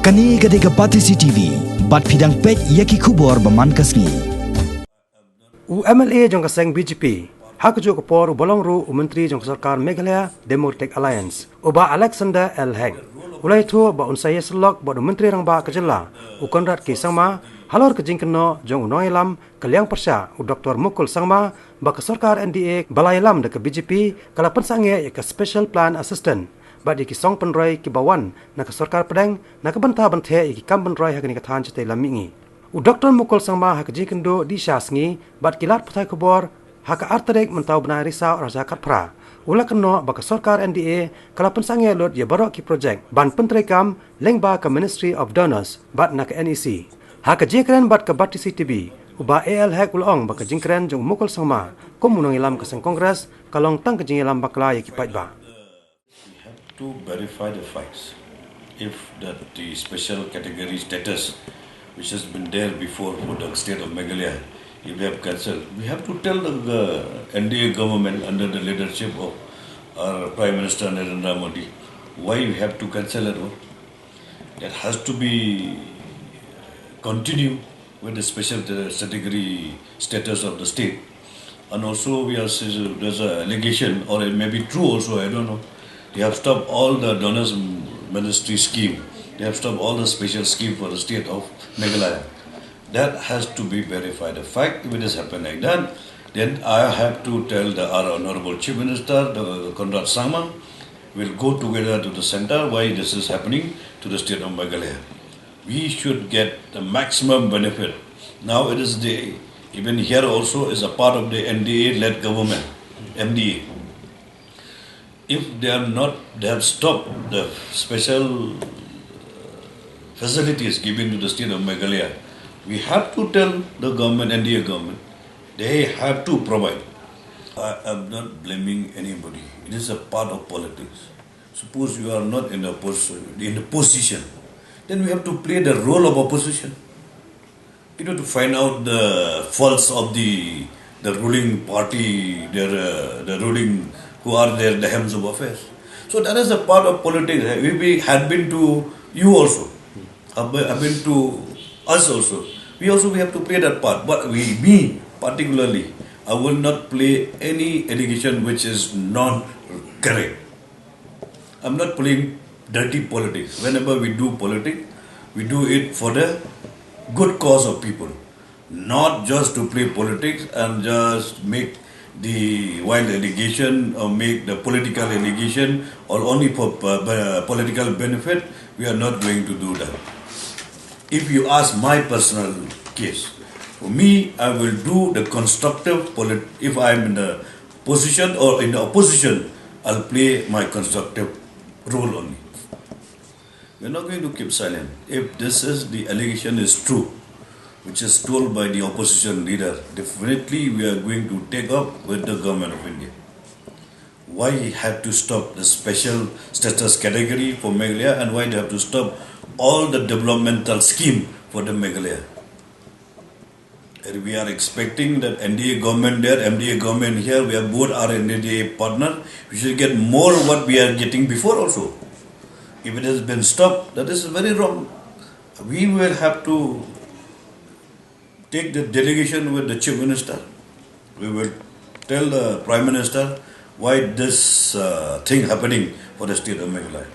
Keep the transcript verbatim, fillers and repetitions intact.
Kane ka dei ka Batesi T V, bad phi dang peit ïa ki khubor ba man ka sngi. U M L A jong ka seng B J P, ha kajuh ka por uba long ruh u Myntri jong ka sorkar Meghalaya Democratic Alliance, u Bah Alexander L Hek, u la ïathuh ba un sa ïasyllok bad u Myntri Rangbah ka jylla, u Conrad K Sangma, halor ka jingkynnoh jong u nongïalam ka liang pyrshah, u Doktor Mukul Sangma, ba ka sorkar N D A ba la ïalam da ka B J P ka la pynsangeh ïa ka Special Plan Assistance bad ïa ki song pynroi kiba wan na ka sorkar pdeng na ka bynta ban theh ïa ki kam pynroi ha kane ka thaiñ shatei lam mihngi. U Doktor Mukul Sangma ha ka jingïakynduh dih sha sngi bad ki lad pathai khubor ha ka ar tarik mynta u bnai Risaw arhajar khatphra, u la kynnoh ba ka sorkar N D A ka la pynsangeh lut ïa baroh ki projek ban pyntreikam lyngba ka Ministry of Donors bad na ka N E C. Ha ka jingkren bad ka Batesi T V, u Bah A L Hek u la ong ba ka jingkren jong u Mukul Sangma kum u nongïalam ka seng Congress ka long tang ka jingïalam bakla ïa ki paidbah. We have to verify the facts. If that the special category status, which has been there before for the state of Meghalaya, if we have cancelled, we have to tell the, the N D A government under the leadership of our Prime Minister Narendra Modi, why we have to cancel it. That has to be continue with the special category status of the state. And also, we are, there's an allegation, or it may be true also, I don't know. They have stopped all the donors ministry scheme. They have stopped all the special scheme for the state of Meghalaya. That has to be verified. The fact, if it has happened like that, then I have to tell the our honorable Chief Minister, the Conrad Sangma, will go together to the center why this is happening to the state of Meghalaya. We should get the maximum benefit. Now it is the, even here also is a part of the N D A led government, M D A. If they are not, they have stopped the special uh, facilities given to the state of Meghalaya. We have to tell the government, N D A government, they have to provide. I am not blaming anybody. It is a part of politics. Suppose you are not in the position, in the position, then we have to play the role of opposition. You know, to find out the faults of the the ruling party, their uh, the ruling who are there, the hems of affairs. So that is a part of politics. We, we had been to you also, have been, have been to us also. We also we have to play that part. But we, me particularly, I will not play any allegation which is not correct. I'm not playing dirty politics. Whenever we do politics, we do it for the good cause of people, not just to play politics and just make the wild allegation or make the political allegation or only for uh, political benefit. We are not going to do that. If you ask my personal case, for me, I will do the constructive polit. If I am in the position or in the opposition, I'll play my constructive role only. We're not going to keep silent. If this is the allegation is true, which is told by the opposition leader, definitely we are going to take up with the government of India. Why he had to stop the special status category for Meghalaya and why they have to stop all the developmental scheme for the Meghalaya. And we are expecting that N D A government there, M D A government here, we are both are N D A partner. We should get more what we are getting before also. If it has been stopped, that is very wrong. We will have to take the delegation with the Chief Minister. We will tell the Prime Minister why this uh, thing happening for the state of Meghalaya.